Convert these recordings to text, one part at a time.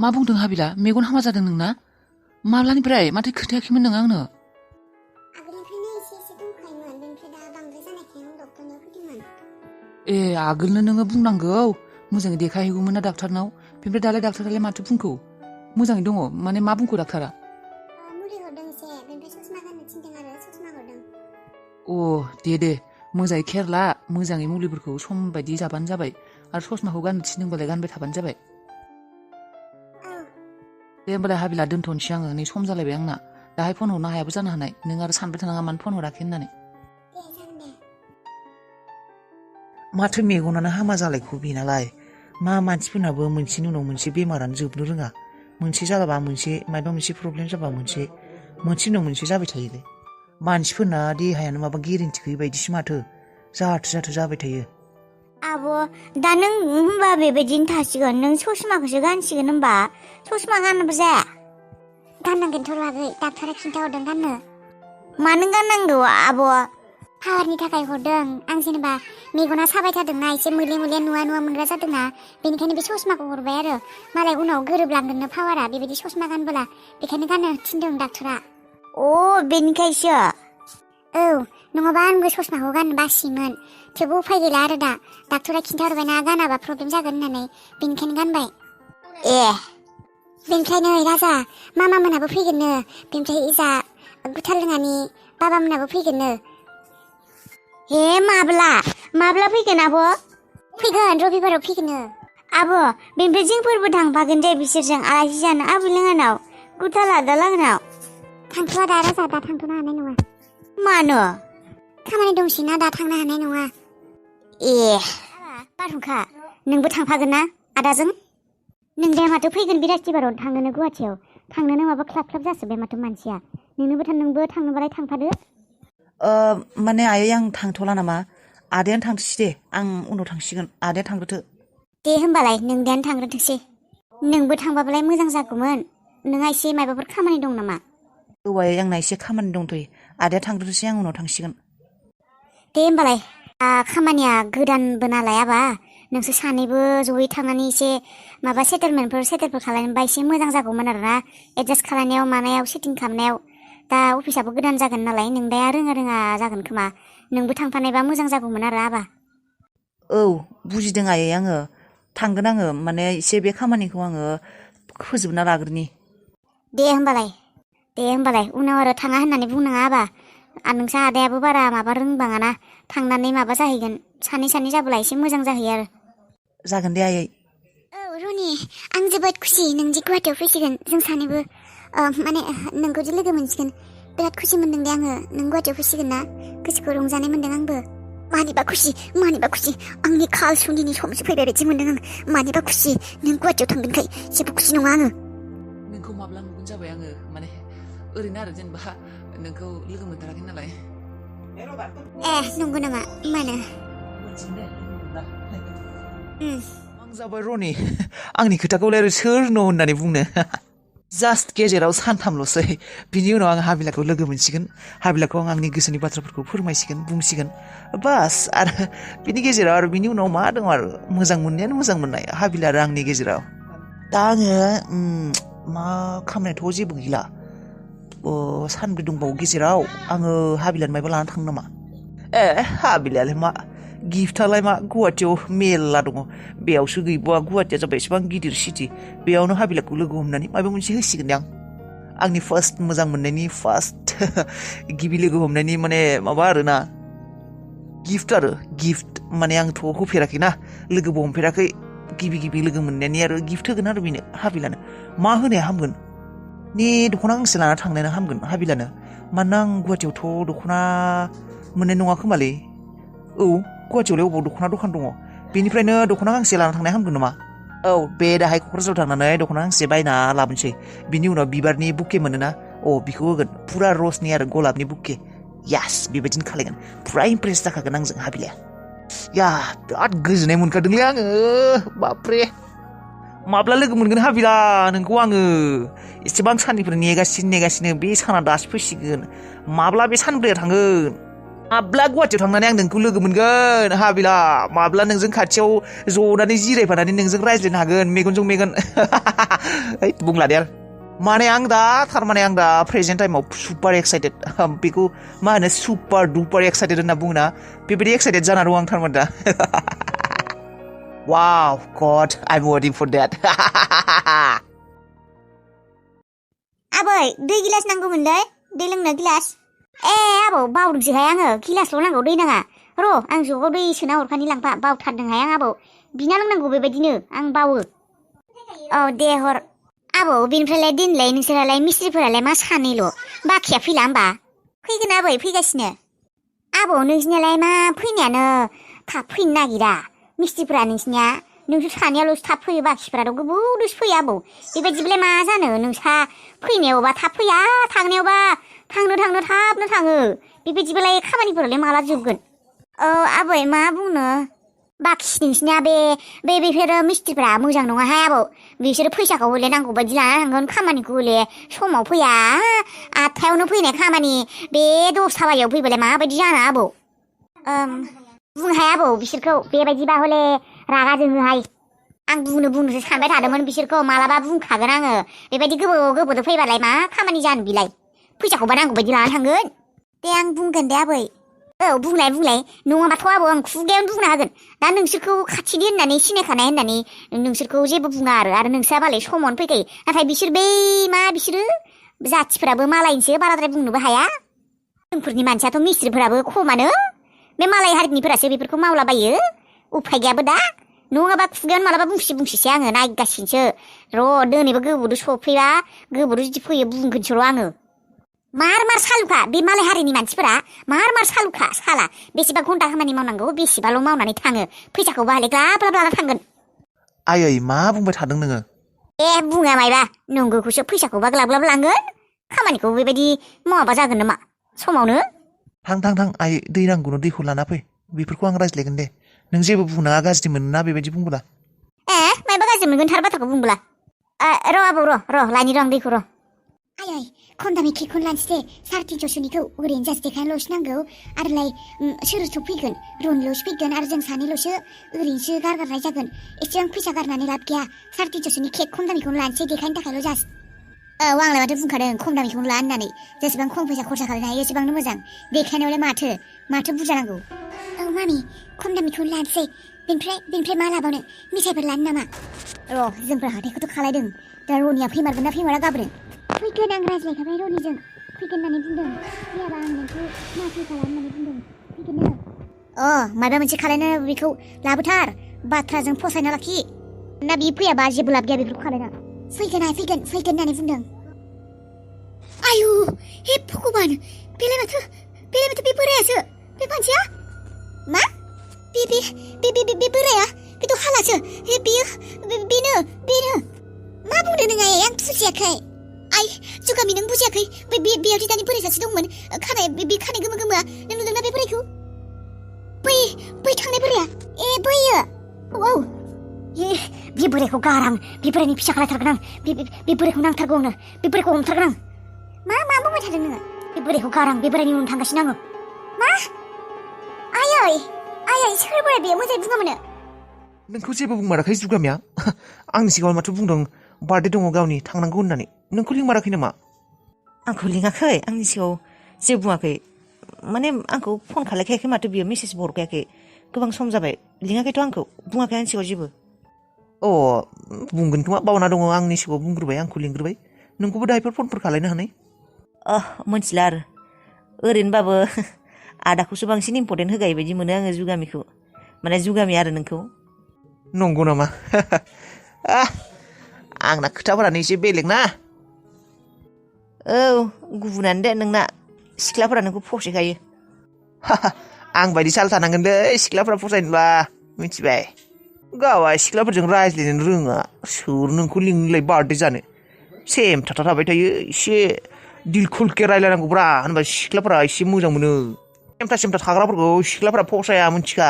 मा बुंदों हाबिला मेगन हामा जादों नोंना माब्लानिफ्राय माथो खोन्थायाखैमोन नों आंनो आगोलनिफ्रायनो एसे दंखायोमोन बेनिफ्राय दा बांद्राय जानायखाय आं डक्टरनाव फैदोंमोन ए आगोलनो नोङो बुंनांगौ मोजाङै देखायहैगौमोन ना डाक्टारनाव बेनिफ्राय दालाय डाक्टारालाय माथो बुंखौ मोजाङै दङ माने मा बुंखो डाक्टारा मुलि हरदों एसे बेनिफ्राय ससमा गाननो थिनदों आरो ससमा हरदों अ दे मोजाङै खेर ला मोजाङै मुलिफोरखौ सम बायदि जाबानो जाबाय आरो ससमाखौ गाननो थिनदोंबालाय गानबाय थाबानो जाबाय औ दे होमबालाय हाबिला दोनथ'नोसै आङो नै सम जालायबाय आंना दाहाय फन हरनो हायाबो जानो हानाय नों आरो सानबाय थानाङा मानो फन हराखै होननानै दे जागोन दे माथो मेगनानो हामा जालायखौ बेनालाय मा मानसिफोरनाबो मोनसेनि उनाव मोनसे बेमारानो जोबनो रोङा मोनसे जालाबा मोनसे माबा मोनसे प्रब्लेम जाबा मोनसे उनाव मोनसे जाबाय थायोलै मानसिफोरना देहायानो माबा गेरेन्टि गैयै बायदिसो माथो जाथो जाबाय थायो आब' दा नों होनबा बेबायदिनो थासिगोन नों ससमाखौसो गानसिगोन होनबा ससमा गानाबा जाया गाननांगोनथ' लागै डाक्टारा खिन्थाहरदों गाननो मानो गाननांगौ आब' पावारनि थाखाय हरदों आं जेनेबा मेगना साबाय थादोंना एसे मोले नुवा मोनग्रा जादोंना बेनिखायनो बे ससमाखौ हरबाय आरो मालाय उनाव गोरोबलांगोननो पावारा बेबायदि ससमा गानबोला बेखायनो गाननो थिनदों डाक्टरा अ बेनिखायसो औ नङाबा आंबो ससमाखौ गाननो बासियोमोन थेवबो उफाय गैला आरो दा डाक्टरा खिन्थाहरबायना गानाबा प्रब्लेम जागोन होननानै बेनिखायनो गानबाय ए बेनिफ्राय नै राजा मामा मोनाबो फैगोननो बेनिफ्राय इजा गुथालङानि बाबा मोनाबो फैगोननो हे माब्ला फैगोन आब' फैगोन रबिबाराव फैगोननो आब' बेनिफ्राय जोंफोरबो थांफागोन दे बिसोरजों आलासि जानो आबै लोङानाव गुथाल आदा लाङानाव थांथ'आ दा राजा दा थांथ'नो हानाय नङा मानो खामानि दंसैना दा थांनो हानाय नङा ए बारहुंखा नोंबो थांफागोन ना आदाजों नोंलाय माथो फैगोन बिरास्तिबाराव थांनोनो गुवाहाटियाव थांनोनो माबा ख्लाब जाजोब्बाय माथो मानसिया नोंबो थांनोबालाय थांफादो माने आयै आं थांथ'ला नामा आदायानो थांथोंसै दे आं उनाव थांसिगोन आदाया थांग्रोथो दे होमबालाय नोंदायानो थांग्रोथोंसै नोंबो थांबाबालाय मोजां जागौमोन नोंहा एसे माबाफोर खामानि दं नामा औ आयै आंना एसे खामानि दंथ'यो आदाया थांग्रोथोंसै आं उनाव थांसिगोन दे होमबालाय खामानिया गोदानबो नालाय आबा नोंसोर सानैबो जयै थांनानै एसे माबा सेटेलफोर खालामबा एसे मोजां जागौमोन आरोना एडजास्ट खालामनायाव मानायाव सेटिं खालामनायाव दा अफिसाबो गोदान जागोन नालाय नोंदाया रोङा जागोन खोमा नोंबो थांफानायबा मोजां जागौमोन आरो आबा औ बुजिदों आयै आङो थांगोन आङो माने एसे बे खामानिखौ आङो फोजोबना लाग्रोनि दे होमबालाय उनाव आरो थाङा होननानै बुंनाङा आबा नोंसा आदायाबो बारा माबा रोंबाङाना थांनानै माबा जाहैगोन सानै जाबोला एसे मोजां जाहैयो आरो जागोन दे आयै औ रनि आं जोबोद खुसि नों जि गुवाहाटियाव फैसिगोन जों सानैबो माने नोंखौ जि लोगो मोनसिगोन बिराद खुसि मोनदों दे आङो नों गुवाहाटियाव फैसिगोन ना गोसोखौ रंजानाय मोनदों आंबो मानिबा खुसि आंनि खाल सुनिनि समसो फैबाय बायदि मोनदों आं मानिबा खुसि नों गुवाहाटियाव थांगोनखाय जेबो खुसि नङा आङो नोंखौ माब्ला नुगोन जाबाय आङो माने ओरैनो आरो जेनेबा नोंखौ लोगो मोनथाराखै नालाय नंगौ नामा मानो आं जाबाय रनि आंनि खोथाखौलाय आरो सोरनो होननानै बुंनो जास्ट गेजेराव सानथामल'सै बिनि उनाव आं हाबिलाखौ लोगो मोनसिगोन हाबिलाखौ आं आंनि गोसोनि बाथ्राफोरखौ फोरमायसिगोन बुंसिगोन बास आरो बिनि गेजेराव आरो बिनि उनाव मा दं आरो मोजां मोननायानो मोजां मोननाय हाबिला आरो आंनि गेजेराव दा आङो मा खालामनायथ' जेबो गैला सानब्रै दंबावो गेजेराव आङो हाबिलानो मायबा लानानै थांनो नामा हाबिलायालाय मा गिफ्टआलाय मा गुवाहाटियाव मेरला दङ बेयावसो गैबावा गुवाहाटिया जाबाय एसेबां गिदिर सिटि बेयावनो हाबिलाखौ लोगो हमनानै माबा मोनसे होसिगोन दे आं आंनि फार्स्ट मोजां मोननायनि फार्स्ट गिबि लोगो हमनायनि माने माबा आरोना गिफ्ट माने आंथ' होफेराखैना लोगोबो हमफेराखै गिबि लोगो मोननायनि आरो गिफ्ट होगोन आरो बेनो हाबिलानो मा होनाया हामगोन दख'ना गांसे लाना थांनायानो हामगोन हाबिलानो मानोना आं गुवाहाटियावथ' दख'ना मोननाय नङा खोमालै औ गुवाहाटियावलाय अबाव दख'ना दखान दङ बेनिफ्रायनो दख'ना गांसे लाना थांनाया हामगोन नामा औ बे दाहाय क'क्राझाराव थांनानै दख'ना गांसे बायना लाबोनोसै बिनि उनाव बिबारनि बुके मोनोना बिखौ होगोन फुरा रसनि आरो गलाबनि बुके यास बेबायदिनो खालायगोन फुरा इमप्रेस जाखागोन आंजों हाबिलाया बिराद गोजोननाय मोनखादोंलै आङो बापरे माब्ला लोगो मोनगोन हाबिला नोंखौ आङो एसेबां साननिफ्राय नेगासिनो बे साना दासो फैसिगोन माब्ला बे सानब्रैया थांगोन माब्ला गुवाहाटियाव थांनानै आं नोंखौ लोगो मोनगोन हाबिला माब्ला नोंजों खाथियाव जनानै जिरायफानानै नोंजों रायज्लायनो हागोन मेगनजों मेगन है बुंला दे आरो माने आं दा प्रेजेन्ट टाइमाव सुपार एक्साइटेड बेखौ मा होनो सुपार डुपार एक्साइटेड होनना बुङोना बेबायदि एक्साइटेड जाना दं आं थारमाने दा वाव गड आइ एम वेटिं फर दैट आबै दै गिलास नांगौमोनलै दै लोंनो गिलास ए आबौ बावदोंसोहाय आङो गिलासल' नांगौ दै नाङा र' आं जगाव दै सोना हरखानि लांफा बावथारदोंहाय आं आबौ बिना लोंनांगौ बेबायदिनो आं बावो औ दे हर आबौ बिनिफ्रायलाय दिनैलाय नोंसोरालाय मिस्ट्रिफोरालाय मा सानैल' बाखिया फैला होमबा फैगोन आबै फैगासिनो आबौ नोंसिनियालाय मा फैनायानो थाब फैनो नागिरा मिस्ट्रिफोरा नोंसिनिया नोंसोर सानैयाल'सो थाब फैयो बाखिफोराथ' गोबावदोसो फैयो आबौ बेबायदिब्लालाय मा जानो नोंसा फैनायावबा थाब फैया थांनायावबा थांनो थाबनो थाङो बेबायदिब्लालाय खामानिफोरालाय माला जोबगोन औ आबै मा बुंनो बाखि नोंसिनिया बेफोरो मिस्ट्रिफ्रा मोजां नङाहाय आबौ बिसोरो फैसाखौ हले नांगौ बायदि लाना थांगोन खामानिखौ हले समाव फैया 8थायावनो फैनाय खामानि बे 10 बाजियाव फैबालाय माबायदि जानो आबौ बुंहाय आबौ बिसोरखौ बेबायदिबा हले रागा जोङोहाय आं बुंनोसो सानबाय थादोंमोन बिसोरखौ मालाबा बुंखागोन आङो बेबायदि गोबावजों फैबालाय मा खामानि जानो बिलाय फैसाखौबा नांगौ बायदि लाना थांगोन दे आं बुंगोन दे आबै औ बुंलाय नङाबाथ' आबौ आं खुगायावनो बुंना होगोन दा नोंसोरखौ खाथिनि होननानै सिनायखानाय होननानै नोंसोरखौ जेबो बुङा आरो नोंस्रा मालाय समावनो फैखायो नाथाय बिसोरो जाथिफोराबो मालायनिसो बाराद्राय बुंनोबो हाया जोंफोरनि मानसियाथ' मिस्ट्रिफोराबो खमानो बे मालाय हारिनिफोरासो बेफोरखौ मावलाबायो उफाय गैयाबो दा नङाबा खुगायावनो मालाबा बुंसिसै आङो नायगासिनोसो र' दिनैबो गोबोरदो सफैबा गोबोरदो जुदि फैयो बुंगोनसो र' आङो मार सालुखा बे मालाय हारिनि मानसिफोरा मार सालुखा साला बेसेबा घन्टा खामानि मावनांगौ बेसेबाल' मावनानै थाङो फैसाखौ बाहाय ग्लाब लाना थांगोन आयै मा बुंबाय थादों नोङो ए बुङा मायबा नंगौखौसो फैसाखौबा ग्लाब लांगोन खामानिखौ बेबायदि मावाबा जागोन नामा समावनो थां आइ दै नांगौनो दैखौ लाना फै बेफोरखौ आं रायज्लायगोन दे नों जेबो बुंनाङा गाज्रि मोनोना बेबायदि बुंबोला ए मायबा गाज्रि मोनगोन थार बाथ्राखौ बुंबोला र' आबौ र' लायनि र' आं दैखौ र' आयै खम दामि केकखौनो लानोसै दे 350निखौ ओरैनो जास्ट देखायनोल'सो नांगौ आरोलाय सोरथ' फैगोन रनल'सो फैगोन आरो जों सानैल'सो ओरैनोसो गारगारनाय जागोन एसेबां फैसा गारनानै लाब गैया 350नि केक खम दामिखौनो लानोसै देखायनो थाखायल' जास्ट औ आंलाय माथो बुंखादों खम दामिखौनो ला होननानै जेसेबां खम फैसा खरसा खालामनो हायो एसेबांनो मोजां देखायनायावलाय माथो बुरजा नांगौ औ मामि खम दामिखौनो लानोसै बेनिफ्राय मा लाबावनो मिथाइफोर लानो नामा र' जोंफोर हाथाइखौथ' खालायदों दा रनिया फैमारगोन ना फैमारा गाबोन फैगोन आं रायज्लायखाबाय रनिजों फैगोन होननानै बुंदों फैयाबा आं नोंखौ माथो खालाम होननानै बुंदों फैगोन माबा मोनसे खालायनो बेखौ लाबोथार बाथ्राजों फसायना लाखि ना बि फैयाबा जेबो लाब गैया बेफोरखौ खालायना फैगोन होननानै बुंदों आयु हे भगबान बेलाय माथो बे बोरायासो बे मानसिया मा बे बोराया बेथ' हालासो बेनो मा बुंदों नों आयै आं बुजियाखै आइ जुगामि नों बुजियाखै बेयाव दानि बोराय सासे दंमोन खानाय गोमोआ नों नुदोंना बे बोरायखौ बै थांनाय बोराया ए बैयो औ बे बोरायखौ गारां बे बोरायनि फिसा खालायथारगोन आं बे बोरायखौ नांथारगौ आंनो बे बोरायखौ हमथारगोन आं मा बुंबाय थादों नोङो बे बोरायखौ गारां बे बोरायनि उनाव थांगासिनो आङो मा आयै सोर बोराय बेयो मोजाङै बुङामोन नोंखौ जेबो बुंमाराखै जुगामिया आंनि सिगाङाव माथो बुंदों बार्थडे दङ गावनि थांनांगौ होननानै नोंखौ लिंमाराखै नामा आंखौ लिङाखै आंनि सिगाङाव जेबो बुङाखै माने आंखौ फन खालायखायाखै माथो बियो मेसेजबो हरखायाखै गोबां सम जाबाय लिङाखैथ' आंखौ बुङाखै आंनि सिगाङाव जेबो बुंगोन खोमा बावना दङ आंनि सिगाङाव बुंग्रोबाय आंखौ लिंग्रोबाय नोंखौबो दाहायफोर फनफोर खालायनो हानाय मोनथिला आरो ओरैनोबाबो आदाखौसो बांसिन इम्परटेन्ट होगाय बायदि मोनो आङो जुगामिखौ माने जुगामि आरो नोंखौ नंगौ नामा आंना खोथाफोरानो एसे बेलेग ना औ गुबुनानो दे नोंना सिख्लाफोरा नोंखौ फसायखायो आं बायदि साल थानांगोन दे सिख्लाफोरा फसायनोब्ला मिथिबाय गावा सिख्लाफोरजों रायज्लायनो रोङा सोर नोंखौ लिंनोलाय बार्थडे जानो सेम थाबाय थायो एसे दिल खुलके रायलायनांगौब्रा होनबा सिख्लाफोरा एसे मोजां मोनो सेमथा थाग्राफोरखौ सिख्लाफोरा फसाया मिथिखा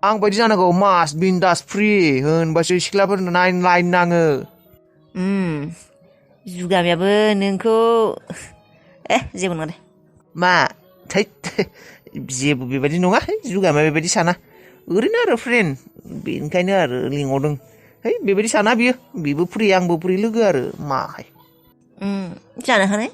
आं बायदि जानांगौ मास बिन्दास फ्रि होनबासो सिख्लाफोरनो लाइन नाङो जुगामियाबो नोंखौ जेबो नङा दे मा थै जेबो बेबायदि नङा जुगामा बेबायदि साना ओरैनो आरो फ्रेन्ड बेनिखायनो आरो लिंहरदों है बेबायदि साना बियो बेबो फ्रि आंबो फ्रि लोगो आरो माहाय जानो हानाय